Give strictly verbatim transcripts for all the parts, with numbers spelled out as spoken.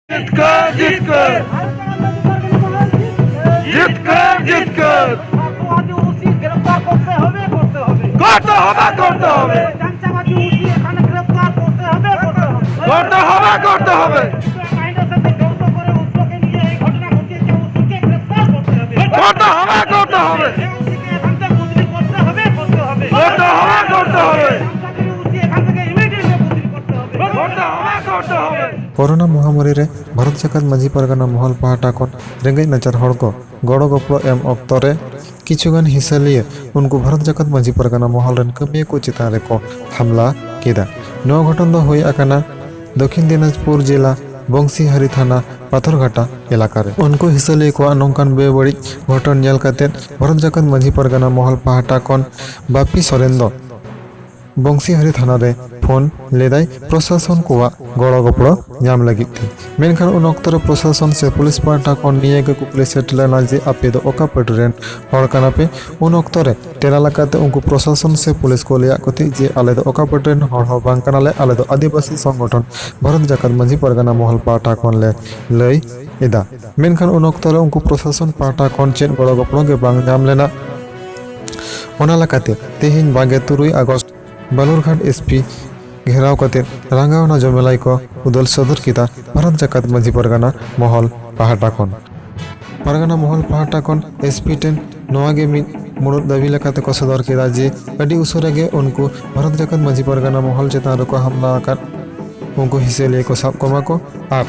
জিতকার, জিতকার। জিতকার, জিতকার। করতে হবে, করতে হবে। করতে হবে, করতে হবে। করতে হবে, করতে হবে। করতে হবে, করতে হবে। করতে হবে, করতে হবে। করতে হবে, করতে হবে। করতে হবে, করতে হবে। ᱠᱳᱨᱳᱱᱟ ᱢᱚᱦᱟᱢᱟᱨᱤ ᱨᱮ ᱵᱷᱟᱨᱚᱛ ᱡᱟᱠᱟᱛ ᱢᱟᱹᱡᱷᱤ ᱯᱟᱨᱜᱟᱱᱟ ᱢᱚᱦᱚᱞ ᱯᱟᱦᱴᱟ ᱠᱷᱚᱱ ᱨᱮᱸᱜᱮᱡ ᱱᱟᱪᱟᱨ ᱦᱚᱲ ᱠᱚ ᱜᱚᱲᱚ ᱜᱚᱯᱚᱲᱚ ᱮᱢ ᱚᱠᱛᱚ ᱨᱮ ᱠᱤᱪᱷᱩ ᱜᱟᱱ ᱦᱤᱥᱟᱹᱞᱤᱭᱟᱹ ᱩᱱᱠᱩ ᱵᱷᱟᱨᱚᱛ ᱡᱟᱠᱟᱛ ᱢᱟᱹᱡᱷᱤ ᱯᱟᱨᱜᱟᱱᱟ ᱢᱚᱦᱚᱞ ᱨᱮᱱ ᱠᱟᱹᱢᱤᱭᱟᱹ ᱠᱚ ᱪᱮᱛᱟᱱ ᱨᱮᱠᱚ ᱦᱟᱢᱞᱟ ᱠᱮᱫᱟ᱾ ᱱᱚᱣᱟ ᱜᱷᱚᱴᱚᱱ ᱫᱚ ᱦᱩᱭ ᱟᱠᱟᱱᱟ ᱫᱚᱠᱷᱤᱱ ᱫᱤᱱᱟᱡᱽᱯᱩᱨ ᱡᱮᱞᱟ ᱵᱚᱝᱥᱤᱦᱟᱨᱤ ᱛᱷᱟᱱᱟ ᱯᱟᱛᱷᱚᱨᱜᱷᱟᱴᱟ ᱮᱞᱟᱠᱟ ᱨᱮ᱾ ᱩᱱᱠᱩ ᱦᱤᱥᱟᱹᱞᱤᱭᱟᱹ ᱠᱚᱣᱟᱜ ᱱᱚᱝᱠᱟᱱ ᱵᱮᱵᱟᱹᱲᱤᱡ ᱜᱷᱚᱴᱚᱱ ᱧᱮᱞ ᱠᱟᱛᱮ ᱵᱷᱟᱨᱚᱛ ᱡᱟᱠᱟᱛ ᱢᱟᱹᱡᱷᱤ ᱯᱟᱨᱜᱟᱱᱟ ᱢᱚᱦᱚᱞ ᱯᱟᱦᱴᱟ ᱠᱷᱚᱱ ᱵᱟᱯᱤ ᱥᱚᱨᱮᱱ ᱫᱚ ᱵᱚᱝᱥᱤᱦᱟᱨᱤ ᱛᱷᱟᱱᱟ ᱨᱮ ᱯᱷᱳᱱ ᱞᱮᱫᱟᱭ ᱯᱨᱚᱥᱟᱥᱚᱱ ᱠᱚᱣᱟᱜ ᱜᱚᱲᱚ ᱜᱚᱯᱚᱲᱚ ᱧᱟᱢ ᱞᱟᱹᱜᱤᱫ ᱛᱮ᱾ ᱢᱮᱱᱠᱷᱟᱱ ᱩᱱ ᱚᱠᱛᱚ ᱨᱮ ᱯᱨᱚᱥᱟᱥᱚᱱ ᱥᱮ ᱯᱩᱞᱤᱥ ᱯᱟᱦᱴᱟ ᱠᱷᱚᱱ ᱱᱤᱭᱟᱹ ᱜᱮ ᱠᱩᱠᱞᱤ ᱥᱮᱴᱮᱨ ᱞᱮᱱᱟ ᱡᱮ ᱟᱯᱮ ᱫᱚ ᱚᱠᱟ ᱯᱟᱹᱴᱤ ᱨᱮᱱ ᱦᱚᱲ ᱠᱟᱱᱟ ᱯᱮ? ᱩᱱ ᱚᱠᱛᱚ ᱨᱮ ᱛᱮᱞᱟ ᱞᱮᱠᱟᱛᱮ ᱩᱱᱠᱩ ᱯᱨᱚᱥᱟᱥᱚᱱ ᱥᱮ ᱯᱩᱞᱤᱥ ᱠᱚ ᱞᱟᱹᱭᱟᱫ ᱠᱚ ᱛᱟᱦᱮᱸᱫ ᱡᱮ ᱟᱞᱮ ᱫᱚ ᱚᱠᱟ ᱯᱟᱹᱴᱤ ᱨᱮᱱ ᱦᱚᱲ ᱦᱚᱸ ᱵᱟᱝ ᱠᱟᱱᱟᱞᱮ, ᱟᱞᱮ ᱫᱚ ᱟᱹᱫᱤᱵᱟᱹᱥᱤ ᱥᱚᱝᱜᱚᱴᱷᱚᱱ ᱵᱷᱟᱨᱚᱛ ᱡᱟᱠᱟᱛ ᱢᱟᱹᱡᱷᱤ ᱯᱟᱨᱜᱟᱱᱟ ᱢᱚᱦᱚᱞ ᱯᱟᱦᱴᱟ ᱠᱷᱚᱱ ᱞᱮ ᱞᱟᱹᱭ ᱮᱫᱟ᱾ ᱢᱮᱱᱠᱷᱟᱱ ᱩᱱ ᱚᱠᱛᱚ ᱨᱮ ᱩᱱᱠᱩ ᱯᱨᱚᱥᱟᱥᱚᱱ ᱯᱟᱦᱴᱟ ᱠᱷᱚᱱ ᱪᱮᱫ ᱜᱚᱲᱚ ᱜᱚᱯᱚᱲᱚ ᱜᱮ ᱵᱟᱝ ᱧᱟᱢ ᱞᱮᱱᱟ᱾ ᱚᱱᱟ ᱞᱮᱠᱟᱛᱮ ᱛᱮᱦᱮᱧ ᱵᱟᱜᱮ ᱛᱩᱨᱩᱭ ᱟᱜᱚᱥᱴ ᱵᱟᱞᱩᱨᱜᱷᱟᱴ ᱮᱥᱯᱤ ᱜᱷᱮᱨᱟᱣ ᱠᱟᱛᱮ ᱨᱟᱸᱜᱟᱣᱱᱟ ᱡᱚᱢᱮᱞᱟᱭ ᱠᱚ ᱩᱫᱟᱹᱞ ᱥᱚᱫᱚᱨ ᱠᱮᱫᱟ ᱵᱷᱟᱨᱚᱛ ᱡᱟᱠᱟᱛ ᱢᱟᱹᱡᱷᱤ ᱯᱟᱨᱜᱟᱱᱟ ᱢᱚᱦᱚᱞ ᱯᱟᱦᱴᱟ ᱠᱷᱚᱱ᱾ ᱯᱟᱨᱜᱟᱱᱟ ᱢᱚᱦᱚᱞ ᱯᱟᱦᱴᱟ ᱠᱷᱚᱱ ᱮᱥᱯᱤ ᱴᱷᱮᱱ ᱱᱚᱣᱟ ᱜᱮ ᱢᱤᱫ ᱢᱩᱲᱩᱫ ᱫᱟᱹᱵᱤ ᱞᱮᱠᱟᱛᱮ ᱠᱚ ᱥᱚᱫᱚᱨ ᱠᱮᱫᱟ ᱡᱮ ᱟᱹᱰᱤ ᱩᱥᱟᱹᱨᱟ ᱜᱮ ᱩᱱᱠᱩ ᱵᱷᱟᱨᱚᱛ ᱡᱟᱠᱟᱛ ᱢᱟᱹᱡᱷᱤ ᱯᱟᱨᱜᱟᱱᱟ ᱢᱚᱦᱚᱞ ᱪᱮᱛᱟᱱ ᱨᱮᱠᱚ ᱦᱟᱢᱞᱟ ᱟᱠᱟᱫ ᱩᱱᱠᱩ ᱦᱤᱥᱟᱹᱞᱤᱭᱟᱹ ᱠᱚ ᱥᱟᱵ ᱠᱚᱢᱟ ᱠᱚ ᱟᱨ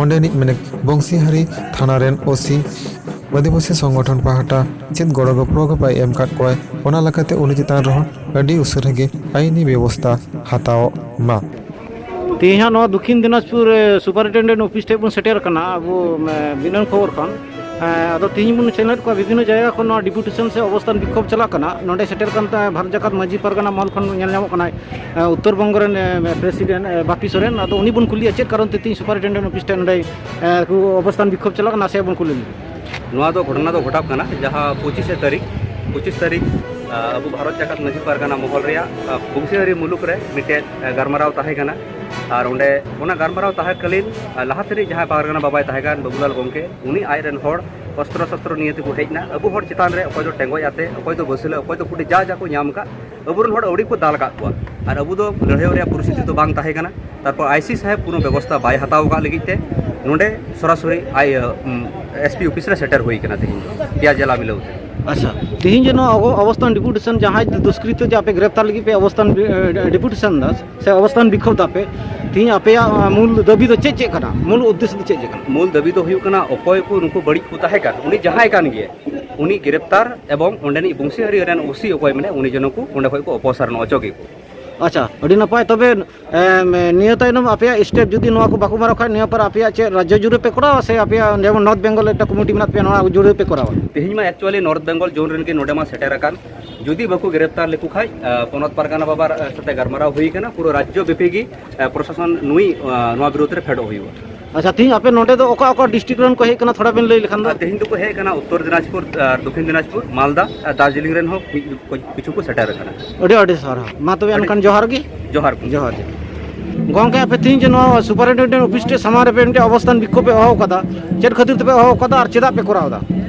ᱚᱸᱰᱮᱱᱤᱡ ᱢᱮᱱᱮᱠ ᱵᱚᱝᱥᱤᱦᱟᱨᱤ ᱛᱷᱟᱱᱟ ᱨᱮᱱ ᱳᱥᱤ ᱟᱹᱫᱤᱵᱟᱹᱥᱤ ᱥᱚᱝᱜᱚᱴᱷᱚᱱ ᱯᱟᱦᱴᱟ ᱪᱮᱫ ᱜᱚᱲᱚ ᱜᱚᱯᱚᱲᱚ ᱜᱮ ᱵᱟᱭ ᱮᱢ ᱟᱠᱟᱫ ᱠᱚᱣᱟᱭ, ᱚᱱᱟ ᱞᱮᱠᱟᱛᱮ ᱩᱱᱤ ᱪᱮᱛᱟᱱ ᱨᱮᱦᱚᱸ ᱟᱹᱰᱤ ᱩᱥᱟᱹᱨᱟ ᱜᱮ ᱟᱹᱭᱤᱱᱤ ᱵᱮᱵᱚᱥᱛᱷᱟ ᱦᱟᱛᱟᱣᱚᱜ ᱢᱟ᱾ ᱛᱮᱦᱮᱧ ᱦᱟᱸᱜ ᱱᱚᱣᱟ ᱫᱚᱠᱷᱤᱱ ᱫᱤᱱᱟᱡᱽᱯᱩᱨ, ᱮ, ᱥᱩᱯᱟᱨᱤᱱᱴᱮᱱᱰᱮᱱᱴ ᱚᱯᱷᱤᱥ ᱴᱷᱮᱱ ᱵᱚᱱ ᱥᱮᱴᱮᱨ ᱟᱠᱟᱱᱟ ᱟᱵᱚ, ᱮ, ᱵᱤᱱᱟᱹᱱ ᱠᱷᱚᱵᱚᱨ ᱠᱷᱚᱱ᱾ ᱮ, ᱟᱫᱚ ᱛᱮᱦᱮᱧ ᱵᱚᱱ ᱥᱮᱱᱮᱫ ᱠᱚᱣᱟ ᱵᱤᱵᱷᱤᱱᱱᱚ ᱡᱟᱭᱜᱟ ᱠᱷᱚᱱ ᱱᱚᱣᱟ ᱰᱮᱯᱩᱴᱮᱥᱚᱱ ᱥᱮ ᱚᱵᱚᱥᱛᱷᱟᱱ ᱵᱤᱠᱷᱳᱵ ᱪᱟᱞᱟᱜ ᱠᱟᱱᱟ᱾ ᱱᱚᱰᱮ ᱥᱮᱴᱮᱨ ᱠᱟᱱ ᱛᱟᱦᱮᱸ ᱵᱷᱟᱨᱚᱛ ᱡᱟᱠᱟᱛ ᱢᱟᱹᱡᱷᱤ ᱯᱟᱨᱜᱟᱱᱟ ᱢᱚᱦᱚᱞ ᱠᱷᱚᱱ ᱧᱮᱞ ᱧᱟᱢᱚᱜ ᱠᱟᱱᱟᱭ, ᱮ, ᱩᱛᱛᱚᱨ ᱵᱚᱝᱜᱚ ᱨᱮᱱ, ᱮ, ᱯᱨᱮᱥᱤᱰᱮᱱᱴ, ᱮ, ᱵᱟᱯᱤ ᱥᱚᱨᱮᱱ᱾ ᱟᱫᱚ ᱩᱱᱤ ᱵᱚᱱ ᱠᱩᱞᱤᱭᱟ ᱪᱮᱫ ᱠᱟᱨᱚᱱ ᱛᱮ ᱛᱮᱦᱮᱧ ᱥᱩᱯᱟᱨᱤᱱᱴᱮᱱᱰᱮᱱᱴ ᱚᱯᱷᱤᱥ ᱴᱷᱮᱱ ᱱᱚᱰᱮ, ᱮ, ᱠᱚ ᱚᱵᱚᱥᱛᱷᱟᱱ ᱵᱤᱠᱷᱳᱵ ᱪᱟᱞᱟᱜ ᱠᱟᱱᱟ, ᱥᱮ ᱵᱚᱱ ᱠᱩᱞᱤ ᱞᱮᱜᱮ? ᱱᱚᱣᱟ ᱫᱚ ᱜᱷᱚᱴᱚᱱᱟ ᱫᱚ ᱜᱷᱚᱴᱟᱣ ᱠᱟᱱᱟ ᱡᱟᱦᱟᱸ ᱯᱚᱸᱪᱤᱥᱮ ᱛᱟᱹᱨᱤᱠᱷ, ᱯᱚᱸᱪᱤᱥ ᱛᱟᱹᱨᱤᱠᱷ, ᱟ, ᱟᱵᱚ ᱵᱷᱟᱨᱚᱛ ᱡᱟᱠᱟᱛ ᱢᱟᱹᱡᱷᱤ ᱯᱟᱨᱜᱟᱱᱟ ᱢᱚᱦᱚᱞ ᱨᱮᱭᱟᱜ, ᱟ, ᱵᱚᱝᱥᱤᱦᱟᱨᱤ ᱢᱩᱞᱩᱠ ᱨᱮ ᱢᱤᱫᱴᱮᱡ, ᱟ, ᱜᱟᱞᱢᱟᱨᱟᱣ ᱛᱟᱦᱮᱸ ᱠᱟᱱᱟ᱾ ᱟᱨ ᱚᱸᱰᱮ ᱚᱱᱟ ᱜᱟᱞᱢᱟᱨᱟᱣ ᱛᱟᱦᱮᱸ ᱠᱟᱞᱤᱱ, ᱟᱨ ᱞᱟᱦᱟ ᱥᱮᱱᱤᱡ ᱡᱟᱦᱟᱸᱭ ᱯᱟᱨᱜᱟᱱᱟ ᱵᱟᱵᱟᱭ ᱛᱟᱦᱮᱸ ᱠᱟᱱ, ᱵᱟᱹᱵᱩᱞᱟᱞ ᱜᱚᱢᱠᱮ, ᱩᱱᱤ ᱟᱡ ᱨᱮᱱ ᱦᱚᱲ ᱚᱥᱛᱨᱚ ᱥᱚᱥᱛᱨᱚ ᱱᱤᱭᱮ ᱛᱮᱠᱚ ᱦᱮᱡ ᱮᱱᱟ᱾ ᱟᱵᱚ ᱦᱚᱲ ᱪᱮᱛᱟᱱ ᱨᱮ ᱚᱠᱚᱭ ᱫᱚ ᱴᱮᱸᱜᱚᱡ ᱟᱛᱮ, ᱚᱠᱚᱭ ᱫᱚ ᱵᱟᱹᱥᱞᱟᱹ, ᱚᱠᱚᱭ ᱫᱚ ᱠᱩᱰᱤ, ᱡᱟ ᱡᱟ ᱠᱚ ᱧᱟᱢ ᱟᱠᱟᱫ, ᱟᱵᱚᱨᱮᱱ ᱦᱚᱲ ᱟᱹᱣᱲᱤ ᱠᱚ ᱫᱟᱞ ᱟᱠᱟᱫ ᱠᱚᱣᱟ᱾ ᱟᱨ ᱟᱵᱚ ᱫᱚ ᱞᱟᱹᱲᱦᱟᱹᱭ ᱨᱮᱭᱟᱜ ᱯᱚᱨᱤᱥᱛᱷᱤᱛᱤ ᱫᱚ ᱵᱟᱝ ᱛᱟᱦᱮᱸ ᱠᱟᱱᱟ᱾ ᱛᱟᱨᱯᱚᱨ ᱟᱭ ᱥᱤ ᱥᱟᱦᱮᱵᱽ ᱠᱳᱱᱳ ᱵᱮᱵᱚᱥᱛᱷᱟ ᱵᱟᱭ ᱦᱟᱛᱟᱣ ᱟᱠᱟᱫ ᱞᱟᱹᱜᱤᱫ ᱛᱮ ᱱᱚᱰᱮ ᱥᱚᱨᱟᱥᱚᱨᱤ ᱟᱭ, ᱮᱥ ᱯᱤ ᱚᱯᱷᱤᱥ ᱨᱮ ᱥᱮᱴᱮᱨ ᱦᱩᱭ ᱠᱟᱱᱟ ᱛᱮᱦᱮᱧ ᱫᱚ, ᱯᱮᱭᱟ ᱡᱮᱞᱟ ᱢᱤᱞᱟᱹᱣ ᱛᱮ᱾ ᱟᱪᱪᱷᱟ, ᱛᱮᱦᱮᱧ ᱡᱮ ᱱᱚᱣᱟ ᱚᱵᱚ-, ᱚᱵᱚᱥᱛᱷᱟᱱ ᱰᱮᱯᱩᱴᱮᱥᱚᱱ, ᱡᱟᱦᱟᱸᱭ ᱫᱩᱥᱠᱨᱤᱛᱤ ᱡᱮ ᱟᱯᱮ ᱜᱨᱮᱯᱛᱟᱨ ᱞᱟᱹᱜᱤᱫ ᱯᱮ ᱚᱵᱚᱥᱛᱷᱟᱱ ᱰᱤ-, ᱮ, ᱰᱮᱯᱩᱴᱮᱥᱚᱱ ᱫᱟ ᱥᱮ ᱚᱵᱚᱥᱛᱷᱟᱱ ᱵᱤᱠᱷᱳᱵ ᱫᱟᱯᱮ, ᱛᱮᱦᱮᱧ ᱟᱯᱮᱭᱟᱜ, ᱟ, ᱢᱩᱞ ᱫᱟᱹᱵᱤ ᱫᱚ ᱪᱮᱫ ᱪᱮᱫ ᱠᱟᱱᱟ? ᱢᱩᱞ ᱩᱫᱽᱫᱮᱥᱥᱚ ᱫᱚ ᱪᱮᱫ ᱪᱮᱫ ᱠᱟᱱᱟ? ᱢᱩᱞ ᱫᱟᱹᱵᱤ ᱫᱚ ᱦᱩᱭᱩᱜ ᱠᱟᱱᱟ, ᱚᱠᱚᱭ ᱠᱚ ᱱᱩᱠᱩ ᱵᱟᱹᱲᱤᱡ ᱠᱚ ᱛᱟᱦᱮᱸ ᱠᱟᱱ, ᱩᱱᱤ ᱡᱟᱦᱟᱸᱭ ᱠᱟᱱ ᱜᱮ, ᱩᱱᱤ ᱜᱨᱮᱯᱛᱟᱨ ᱮᱵᱚᱝ ᱚᱸᱰᱮᱱᱤᱡ ᱵᱚᱝᱥᱤᱦᱟᱨᱤ ᱨᱮᱱ ᱳ ᱥᱤ ᱚᱠᱚᱭ ᱢᱮᱱᱟᱭᱟ, ᱩᱱᱤ ᱡᱮᱱᱚ ᱠᱚ ᱚᱸᱰᱮ ᱠᱷᱚᱡ ᱠᱚ ᱚᱯᱚᱥᱟᱨᱚᱱ ᱚᱪᱚ ᱜᱮᱠᱚ᱾ ᱟᱪᱪᱷᱟ, ᱟᱹᱰᱤ ᱱᱟᱯᱟᱭ᱾ ᱛᱚᱵᱮ, ᱮᱢ, ᱱᱤᱭᱟᱹ ᱛᱟᱭᱱᱚᱢ ᱟᱯᱮᱭᱟᱜ ᱥᱴᱮᱯ ᱡᱩᱫᱤ ᱱᱚᱣᱟ ᱠᱚ ᱵᱟᱠᱚ ᱢᱟᱨᱟᱣ ᱠᱷᱟᱡ, ᱱᱤᱭᱟᱹ ᱯᱚᱨ ᱟᱯᱮᱭᱟᱜ ᱪᱮᱫ ᱨᱟᱡᱽᱡᱚ ᱡᱩᱲᱮ ᱯᱮ ᱠᱚᱨᱟᱣᱟ ᱥᱮ ᱟᱯᱮᱭᱟᱜ ᱡᱮᱢᱚᱱ ᱱᱚᱨᱛᱷ ᱵᱮᱝᱜᱚᱞ ᱮᱠᱴᱟ ᱠᱚᱢᱤᱴᱤ ᱢᱮᱱᱟᱜ ᱛᱟᱯᱮᱭᱟ, ᱱᱚᱣᱟ ᱡᱩᱲᱮ ᱯᱮ ᱠᱚᱨᱟᱣᱟ? ᱛᱮᱦᱮᱧ ᱢᱟ actually ᱱᱚᱨᱛᱷ ᱵᱮᱝᱜᱚᱞ ᱡᱳᱱ ᱨᱮᱱ ᱜᱮ ᱱᱚᱰᱮ ᱢᱟ ᱥᱮᱴᱮᱨ ᱟᱠᱟᱱ᱾ ᱡᱩᱫᱤ ᱵᱟᱠᱚ ᱜᱨᱮᱯᱛᱟᱨ ᱞᱮᱠᱚ ᱠᱷᱟᱡ, ᱟ, ᱯᱚᱱᱚᱛ ᱯᱟᱨᱜᱟᱱᱟ ᱵᱟᱵᱟ, ᱟ, ᱥᱟᱛᱮ ᱜᱟᱞᱢᱟᱨᱟᱣ ᱦᱩᱭ ᱟᱠᱟᱱᱟ, ᱯᱩᱨᱟᱹ ᱨᱟᱡᱽᱡᱚ ᱵᱮᱯᱤ ᱜᱮ, ᱟ, ᱯᱨᱚᱥᱟᱥᱚᱱ ᱱᱩᱭ, ᱟ, ᱱᱚᱣᱟ ᱵᱤᱨᱩᱫᱷ ᱨᱮ ᱯᱷᱮᱰᱚᱜ ᱦᱩᱭᱩᱜᱼᱟ᱾ ᱟᱪᱪᱷᱟ, ᱛᱮᱦᱮᱧ ᱟᱯᱮ ᱱᱚᱰᱮ ᱫᱚ ᱚᱠᱟ ᱚᱠᱟ ᱰᱤᱥᱴᱨᱤᱠᱴ ᱨᱮᱱ ᱠᱚ ᱦᱮᱡ ᱠᱟᱱᱟ, ᱛᱷᱚᱲᱟ ᱵᱮᱱ ᱞᱟᱹᱭ ᱞᱮᱠᱷᱟᱱ ᱫᱚ? ᱟᱨ ᱛᱮᱦᱮᱧ ᱫᱚᱠᱚ ᱦᱮᱡ ᱠᱟᱱᱟ ᱩᱛᱛᱚᱨ ᱫᱤᱱᱟᱡᱽᱯᱩᱨ, ᱟᱨ ᱫᱚᱠᱠᱷᱤᱱ ᱫᱤᱱᱟᱡᱽᱯᱩᱨ, ᱢᱟᱞᱫᱟ, ᱟᱨ ᱫᱟᱨᱡᱤᱞᱤᱝ ᱨᱮᱱ ᱦᱚᱸ ᱢᱤᱫ, ᱠᱤᱪᱷᱩ ᱠᱚ ᱥᱮᱴᱮᱨ ᱟᱠᱟᱱᱟ᱾ ᱟᱹᱰᱤ ᱟᱹᱰᱤ ᱥᱟᱨᱦᱟᱣ᱾ ᱢᱟ ᱛᱚᱵᱮ ᱟᱹᱰᱤ ᱮᱱᱠᱷᱟᱱ ᱡᱚᱦᱟᱨ ᱜᱮ᱾ ᱡᱚᱦᱟᱨ ᱜᱮ᱾ ᱡᱚᱦᱟᱨ ᱜᱮ᱾ ᱜᱚᱢᱠᱮ, ᱟᱯᱮ ᱛᱮᱦᱮᱧ ᱡᱮ ᱱᱚᱣᱟ ᱥᱩᱯᱟᱨᱤᱱᱴᱮᱱᱰᱮᱱᱴ ᱚᱯᱷᱤᱥ ᱴᱷᱮᱱ ᱥᱟᱢᱟᱝ ᱨᱮᱯᱮ ᱢᱤᱫᱴᱮᱱ ᱚᱵᱚᱥᱛᱷᱟᱱ ᱵᱤᱠᱠᱷᱳᱵ ᱯᱮ ᱦᱚᱦᱚ ᱟᱠᱟᱫᱟ, ᱪᱮᱫ ᱠᱷᱟᱹᱛᱤᱨ ᱛᱮᱯᱮ ᱦᱚᱦᱚ ᱟᱠᱟᱫᱟ ᱟᱨ ᱪᱮᱫᱟᱜ ᱯᱮ ᱠᱚᱨᱟᱣ ᱮᱫᱟ?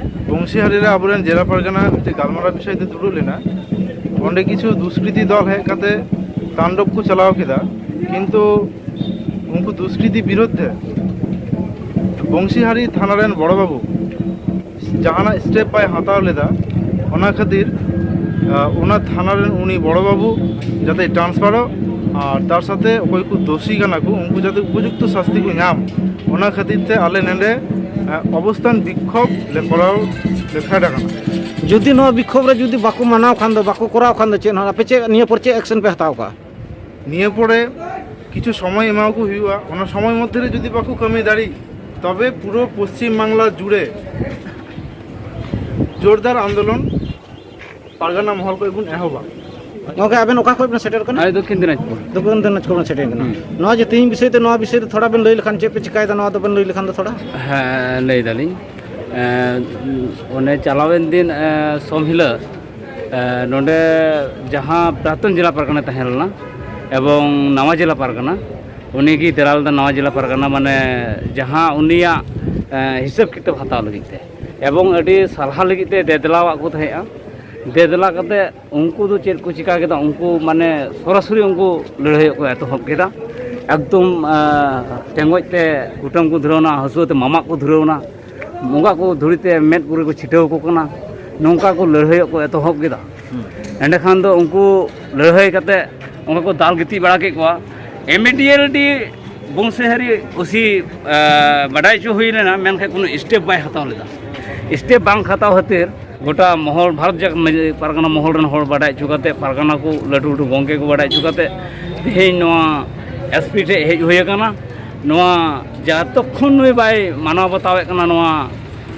ᱵᱚᱝᱥᱤᱦᱟᱨᱤ ᱨᱮ ᱟᱵᱚᱨᱮᱱ ᱡᱮᱞᱟ ᱯᱟᱨᱜᱟᱱᱟ ᱢᱤᱫᱴᱮᱱ ᱜᱟᱞᱢᱟᱨᱟᱣ ᱵᱤᱥᱚᱭ ᱛᱮ ᱫᱩᱲᱩᱵ ᱞᱮᱱᱟ᱾ ᱚᱸᱰᱮ ᱠᱤᱪᱷᱩ ᱫᱩᱥᱠᱨᱤᱛᱤ ᱫᱚᱞ ᱦᱮᱡ ᱠᱟᱛᱮ ᱛᱟᱱᱰᱚᱵ ᱠᱚ ᱪᱟᱞᱟᱣ ᱠᱮᱫᱟ, ᱠᱤᱱᱛᱩ ᱩᱱᱠᱩ ᱫᱩᱥᱠᱨᱤᱛᱤ ᱵᱤᱨᱩᱫᱽ ᱛᱮ ᱵᱚᱝᱥᱤᱦᱟᱨᱤ ᱛᱷᱟᱱᱟ ᱨᱮᱱ ᱵᱚᱲᱚ ᱵᱟᱹᱵᱩ ᱡᱟᱦᱟᱱᱟᱜ ᱥᱴᱮᱯ ᱵᱟᱭ ᱦᱟᱛᱟᱣ ᱞᱮᱫᱟ᱾ ᱚᱱᱟ ᱠᱷᱟᱹᱛᱤᱨ, ᱟ, ᱚᱱᱟ ᱛᱷᱟᱱᱟ ᱨᱮᱱ ᱩᱱᱤ ᱵᱚᱲᱚ ᱵᱟᱹᱵᱩ ᱡᱟᱛᱮ ᱴᱨᱟᱱᱥᱯᱷᱟᱨᱚᱜ ᱟᱨ ᱛᱟᱨ ᱥᱟᱛᱷᱮ ᱚᱠᱚᱭ ᱠᱚ ᱫᱳᱥᱤ ᱠᱟᱱᱟ ᱠᱚ, ᱩᱱᱠᱩ ᱡᱟᱛᱮ ᱩᱯᱚᱡᱩᱠᱛᱚ ᱥᱟᱥᱛᱤ ᱠᱚ ᱧᱟᱢ, ᱚᱱᱟ ᱠᱷᱟᱹᱛᱤᱨ ᱛᱮ ᱟᱞᱮ ᱱᱚᱰᱮ, ᱟ, ᱚᱵᱚᱥᱛᱷᱟᱱ ᱵᱤᱠᱠᱷᱳᱵ ᱞᱮ ᱠᱚᱨᱟᱣ ᱞᱮ ᱯᱷᱮᱰ ᱟᱠᱟᱱᱟ᱾ ᱡᱩᱫᱤ ᱱᱚᱣᱟ ᱵᱤᱠᱠᱷᱳᱵ ᱨᱮ ᱡᱩᱫᱤ ᱵᱟᱠᱚ ᱢᱟᱱᱟᱣ ᱠᱷᱟᱱ ᱫᱚ, ᱵᱟᱠᱚ ᱠᱚᱨᱟᱣ ᱠᱷᱟᱱ ᱫᱚ, ᱪᱮᱫ ᱦᱚᱸ ᱟᱯᱮ ᱪᱮᱫ ᱱᱤᱭᱟᱹ ᱯᱚᱨ ᱪᱮᱫ ᱮᱠᱥᱮᱱ ᱯᱮ ᱦᱟᱛᱟᱣ ᱠᱟᱜᱼᱟ? ᱱᱤᱭᱟᱹ ᱯᱚᱨᱮ ᱠᱤᱪᱷᱩ ᱥᱚᱢᱚᱭ ᱮᱢᱟᱣᱟᱠᱚ ᱦᱩᱭᱩᱜᱼᱟ᱾ ᱚᱱᱟ ᱥᱚᱢᱚᱭ ᱢᱚᱫᱽᱫᱷᱮ ᱨᱮ ᱡᱩᱫᱤ ᱵᱟᱠᱚ ᱠᱟᱹᱢᱤ ᱫᱟᱲᱮᱭᱟᱜ, ᱛᱚᱵᱮ ᱯᱩᱨᱟᱹ ᱯᱚᱥᱪᱤᱢ ᱵᱟᱝᱞᱟ ᱡᱩᱲᱮ ᱡᱳᱨᱫᱟᱨ ᱟᱱᱫᱳᱞᱚᱱ ᱯᱟᱨᱜᱟᱱᱟ ᱢᱚᱦᱚᱞ ᱠᱷᱚᱱ ᱵᱚᱱ ᱮᱦᱚᱵᱟ᱾ ᱜᱚᱢᱠᱮ, ᱟᱵᱮᱱ ᱚᱠᱟ ᱠᱷᱚᱱ ᱵᱮᱱ ᱥᱮᱴᱮᱨ ᱠᱟᱱᱟ? ᱟᱞᱮ ᱫᱚᱠᱠᱷᱤᱱ ᱫᱤᱱᱟᱡᱽᱯᱩᱨ᱾ ᱫᱚᱠᱠᱷᱤᱱ ᱫᱤᱱᱟᱡᱽᱯᱩᱨ ᱵᱮᱱ ᱥᱮᱴᱮᱨ ᱠᱟᱱᱟ᱾ ᱦᱩᱸ᱾ ᱱᱚᱣᱟ ᱡᱮ ᱛᱮᱦᱮᱧ ᱵᱤᱥᱚᱭ ᱛᱮ, ᱱᱚᱣᱟ ᱵᱤᱥᱚᱭ ᱛᱮ ᱛᱷᱚᱲᱟ ᱵᱮᱱ ᱞᱟᱹᱭ ᱞᱮᱠᱷᱟᱱ, ᱪᱮᱫ ᱯᱮ ᱪᱤᱠᱟᱭᱮᱫᱟ, ᱱᱚᱣᱟ ᱫᱚᱵᱮᱱ ᱞᱟᱹᱭ ᱞᱮᱠᱷᱟᱱ ᱫᱚ ᱛᱷᱚᱲᱟ? ᱦᱮᱸ, ᱞᱟᱹᱭ ᱫᱟᱞᱤᱧ᱾ ᱮᱸ, ᱚᱱᱮ ᱪᱟᱞᱟᱣᱮᱱ ᱫᱤᱱ, ᱮᱸ, ᱥᱳᱢ ᱦᱤᱞᱳᱜ, ᱮᱸ, ᱱᱚᱰᱮ ᱡᱟᱦᱟᱸ ᱯᱨᱟᱠᱛᱚᱱ ᱡᱮᱞᱟ ᱯᱟᱨᱜᱟᱱᱟ ᱛᱟᱦᱮᱸ ᱞᱮᱱᱟ ᱮᱵᱚᱝ ᱱᱟᱣᱟ ᱡᱮᱞᱟ ᱯᱟᱨᱜᱟᱱᱟ, ᱩᱱᱤᱜᱮ ᱫᱮᱞᱟ ᱞᱮᱫᱟ ᱱᱟᱣᱟ ᱡᱮᱞᱟ ᱯᱟᱨᱜᱟᱱᱟ, ᱢᱟᱱᱮ ᱡᱟᱦᱟᱸ ᱩᱱᱤᱭᱟᱜ ᱮ, ᱦᱤᱥᱟᱹᱵ ᱠᱤᱛᱟᱹᱵ ᱦᱟᱛᱟᱣ ᱞᱟᱹᱜᱤᱫ ᱛᱮ, ᱮᱵᱚᱝ ᱟᱹᱰᱤ ᱥᱟᱞᱦᱟ ᱞᱟᱹᱜᱤᱫ ᱛᱮ ᱫᱮᱫᱞᱟᱣᱟᱜ ᱠᱚ ᱛᱟᱦᱮᱸᱜᱼᱟ᱾ ᱫᱮᱫᱞᱟ ᱠᱟᱛᱮ ᱩᱱᱠᱩ ᱫᱚ ᱪᱮᱫ ᱠᱚ ᱪᱤᱠᱟ ᱠᱮᱫᱟ, ᱩᱱᱠᱩ ᱢᱟᱱᱮ ᱥᱚᱨᱟᱥᱚᱨᱤ ᱩᱱᱠᱩ ᱞᱟᱹᱲᱦᱟᱹᱭᱚᱜ ᱠᱚ ᱮᱛᱚᱦᱚᱵ ᱠᱮᱫᱟ᱾ ᱮᱠᱫᱚᱢ ᱮ, ᱴᱮᱸᱜᱚᱡ ᱛᱮ ᱠᱩᱴᱟᱹᱢ ᱠᱚ ᱫᱷᱩᱨᱟᱹᱣᱱᱟ, ᱦᱟᱹᱥᱩᱣᱟᱹ ᱛᱮ ᱢᱟᱢᱟᱜ ᱠᱚ ᱫᱷᱩᱨᱟᱹᱣᱱᱟ, ᱵᱚᱸᱜᱟ ᱠᱚ ᱫᱷᱩᱲᱤ ᱛᱮ ᱢᱮᱫ ᱠᱚᱨᱮ ᱠᱚ ᱪᱷᱤᱴᱟᱹᱣ ᱟᱠᱚ ᱠᱟᱱᱟ᱾ ᱱᱚᱝᱠᱟ ᱠᱚ ᱞᱟᱹᱲᱦᱟᱹᱭᱚᱜ ᱠᱚ ᱮᱛᱚᱦᱚᱵ ᱠᱮᱫᱟ᱾ ᱮᱸᱰᱮᱠᱷᱟᱱ ᱫᱚ ᱩᱱᱠᱩ ᱞᱟᱹᱲᱦᱟᱹᱭ ᱠᱟᱛᱮ ᱚᱱᱠᱟ ᱠᱚ ᱫᱟᱞ ᱜᱤᱛᱤᱡ ᱵᱟᱲᱟ ᱠᱮᱫ ᱠᱚᱣᱟ᱾ ᱤᱢᱤᱰᱤᱭᱮᱴᱞᱤ ᱵᱚᱝᱥᱤᱦᱟᱨᱤ ᱳᱥᱤ ᱵᱟᱰᱟᱭ ᱦᱚᱪᱚ ᱦᱩᱭ ᱞᱮᱱᱟ, ᱢᱮᱱᱠᱷᱟᱱ ᱠᱳᱱᱳ ᱥᱴᱮᱯ ᱵᱟᱭ ᱦᱟᱛᱟᱣ ᱞᱮᱫᱟ᱾ ᱥᱴᱮᱯ ᱵᱟᱝ ᱦᱟᱛᱟᱣ ᱠᱷᱟᱹᱛᱤᱨ ᱜᱚᱴᱟ ᱢᱚᱦᱚᱞ, ᱵᱷᱟᱨᱚᱛ ᱡᱟᱠᱟᱛ ᱢᱟᱹᱡᱷᱤ ᱯᱟᱨᱜᱟᱱᱟ ᱢᱚᱦᱚᱞ ᱨᱮᱱ ᱦᱚᱲ ᱵᱟᱰᱟᱭ ᱦᱚᱪᱚ ᱠᱟᱛᱮ, ᱯᱟᱨᱜᱟᱱᱟ ᱠᱚ ᱞᱟᱹᱴᱩ ᱞᱟᱹᱴᱩ ᱜᱚᱢᱠᱮ ᱠᱚ ᱵᱟᱰᱟᱭ ᱦᱚᱪᱚ ᱠᱟᱛᱮ, ᱛᱮᱦᱮᱧ ᱱᱚᱣᱟ ᱮᱥᱯᱤ ᱴᱷᱮᱡ ᱦᱮᱡ ᱦᱩᱭ ᱟᱠᱟᱱᱟ᱾ ᱱᱚᱣᱟ ᱡᱚᱛᱚᱠᱷᱚᱱ ᱱᱩᱭ ᱵᱟᱭ ᱢᱟᱱᱟᱣ ᱵᱟᱛᱟᱣᱮᱫ ᱠᱟᱱᱟ, ᱱᱚᱣᱟ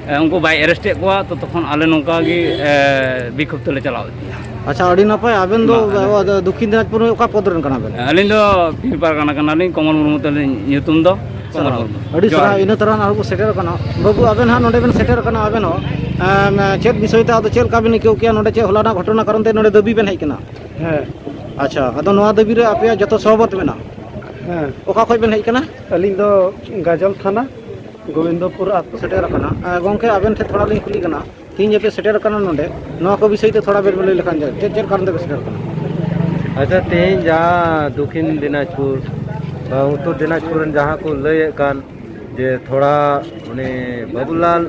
ᱮ, ᱩᱱᱠᱩ ᱵᱟᱭ ᱮᱨᱮᱥᱴ ᱮᱫ ᱠᱚᱣᱟ, ᱛᱚ ᱛᱚᱠᱷᱚᱱ ᱟᱞᱮ ᱱᱚᱝᱠᱟ ᱜᱮ ᱮ, ᱵᱤᱠᱷᱳᱵ ᱛᱮᱞᱮ ᱪᱟᱞᱟᱣ ᱤᱫᱤᱭᱟ᱾ ᱟᱪᱪᱷᱟ, ᱟᱹᱰᱤ ᱱᱟᱯᱟᱭ᱾ ᱟᱵᱮᱱ ᱫᱚ ᱢᱟ, ᱟᱞᱮ ᱟᱵᱚ ᱫᱚ ᱫᱚᱠᱠᱷᱤᱱ ᱫᱤᱱᱟᱡᱽᱯᱩᱨ ᱚᱠᱟ ᱯᱚᱫᱽ ᱨᱮᱱ ᱠᱟᱱᱟ ᱵᱮᱱ? ᱟᱹᱞᱤᱧ ᱫᱚ ᱯᱤᱲ ᱯᱟᱨᱜᱟᱱᱟ ᱠᱟᱱᱟᱞᱤᱧ, ᱠᱚᱢᱚᱞ ᱢᱩᱨᱢᱩ ᱛᱟᱹᱞᱤᱧ ᱧᱩᱛᱩᱢ ᱫᱚ᱾ ᱠᱚᱢᱚᱞ ᱥᱟᱨᱦᱟᱣ᱾ ᱢᱩᱨᱢᱩ᱾ ᱟᱹᱰᱤ ᱡᱚᱦᱟᱨ ᱥᱟᱨᱦᱟᱣ᱾ ᱜᱮ᱾ ᱤᱱᱟᱹ ᱛᱚᱨᱟ ᱟᱨᱦᱚᱸ ᱵᱚ ᱥᱮᱴᱮᱨ ᱟᱠᱟᱱᱟ᱾ ᱵᱟᱹᱵᱩ, ᱟᱵᱮᱱ ᱦᱟᱸᱜ ᱱᱚᱰᱮ ᱵᱮᱱ ᱥᱮᱴᱮᱨ ᱟᱠᱟᱱᱟ, ᱟᱵᱮᱱ ᱦᱚᱸ ᱮᱢ, ᱪᱮᱫ ᱵᱤᱥᱚᱭ ᱛᱮ, ᱟᱫᱚ ᱪᱮᱫ ᱞᱮᱠᱟ ᱵᱮᱱ ᱟᱹᱭᱠᱟᱹᱣ ᱠᱮᱜᱼᱟ ᱱᱚᱰᱮ ᱪᱮᱫ ᱦᱚᱞᱟᱱᱟᱜ ᱜᱷᱚᱴᱚᱱᱟ ᱠᱟᱨᱚᱱ ᱛᱮ ᱱᱚᱰᱮ ᱫᱟᱹᱵᱤ ᱵᱮᱱ ᱦᱮᱡ ᱠᱟᱱᱟ? ᱦᱮᱸ᱾ ᱟᱪᱪᱷᱟ, ᱟᱫᱚ ᱱᱚᱣᱟ ᱫᱟᱹᱵᱤ ᱨᱮ ᱟᱯᱮᱭᱟᱜ ᱡᱚᱛᱚ ᱥᱚᱦᱚᱵᱚᱛ ᱢᱮᱱᱟᱜᱼᱟ? ᱦᱮᱸ᱾ ᱚᱠᱟ ᱠᱷᱚᱡ ᱵᱮᱱ ᱦᱮᱡ ᱠᱟᱱᱟ? ᱟᱹᱞᱤᱧ ᱫᱚ ᱜᱟᱡᱚᱞ ᱛᱷᱟᱱᱟ, ᱜᱳᱵᱤᱱᱫᱚᱯᱩᱨ ᱟᱹᱛᱩ᱾ ᱥᱮᱴᱮᱨ ᱟᱠᱟᱱᱟ᱾ ᱮ, ᱜᱚᱢᱠᱮ, ᱟᱵᱮᱱ ᱴᱷᱮᱱ ᱛᱷᱚᱲᱟ ᱞᱤᱧ ᱠᱩᱞᱤ ᱠᱟᱱᱟ, ᱛᱮᱦᱮᱧ ᱡᱮ ᱯᱮ ᱥᱮᱴᱮᱨ ᱟᱠᱟᱱᱟ ᱱᱚᱰᱮ, ᱱᱚᱣᱟ ᱠᱚ ᱵᱤᱥᱚᱭ ᱛᱮ ᱛᱷᱚᱲᱟ ᱵᱮᱱ ᱞᱟᱹᱭ ᱞᱮᱠᱷᱟᱱ ᱡᱮ ᱪᱮᱫ, ᱪᱮᱫ ᱠᱟᱨᱚᱱ ᱛᱮ ᱯᱮ ᱥᱮᱴᱮᱨ ᱟᱠᱟᱱᱟ? ᱟᱪᱪᱷᱟ, ᱛᱮᱦᱮᱧ ᱡᱟᱦᱟᱸ ᱫᱚᱠᱠᱷᱤᱱ ᱫᱤᱱᱟᱡᱽᱯᱩᱨ ᱵᱟ ᱩᱛᱛᱚᱨ ᱫᱤᱱᱟᱡᱽᱯᱩᱨ ᱨᱮᱱ ᱡᱟᱦᱟᱸ ᱠᱚ ᱞᱟᱹᱭᱮᱫ ᱠᱟᱱ ᱡᱮ ᱛᱷᱚᱲᱟ ᱩᱱᱤ ᱵᱟᱵᱩᱞᱟᱞ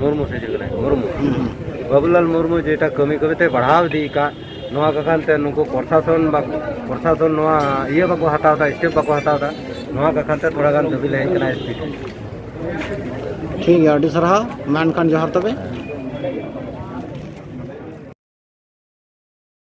ᱢᱩᱨᱢᱩ ᱥᱮ ᱪᱮᱫ ᱠᱟᱱᱟᱭ? ᱢᱩᱨᱢᱩ᱾ ᱦᱩᱸ, ᱦᱩᱸ᱾ ᱵᱟᱵᱩᱞᱟᱞ ᱢᱩᱨᱢᱩ ᱡᱮᱴᱟ ᱠᱟᱹᱢᱤ ᱠᱟᱹᱢᱤ ᱛᱮ ᱵᱟᱲᱦᱟᱣ ᱤᱫᱤᱭᱮᱫ ᱠᱟᱱ, ᱱᱚᱣᱟ ᱠᱟᱠᱷᱟᱱ ᱛᱮ ᱱᱩᱠᱩ ᱯᱨᱚᱥᱟᱥᱚᱱ ᱵᱟ-, ᱯᱨᱚᱥᱟᱥᱚᱱ ᱱᱚᱣᱟ ᱤᱭᱟᱹ ᱵᱟᱠᱚ ᱦᱟᱛᱟᱣ ᱮᱫᱟ, ᱥᱴᱮᱯ ᱵᱟᱠᱚ ᱦᱟᱛᱟᱣ ᱮᱫᱟ, ᱱᱚᱣᱟ ᱠᱟᱠᱷᱟᱱ ᱛᱮ ᱛᱷᱚᱲᱟ ᱜᱟᱱ ᱫᱟᱹᱵᱤ ᱞᱮ ᱦᱮᱡ ᱠᱟᱱᱟ ᱮᱥ ᱯᱤ ᱴᱷᱮᱱ᱾ ᱴᱷᱤᱠ ᱜᱮᱭᱟ, ᱟᱹᱰᱤ ᱥᱟᱨᱦᱟᱣ, ᱢᱟ ᱮᱱᱠᱷᱟᱱ ᱡᱚᱦᱟᱨ ᱛᱚᱵᱮ᱾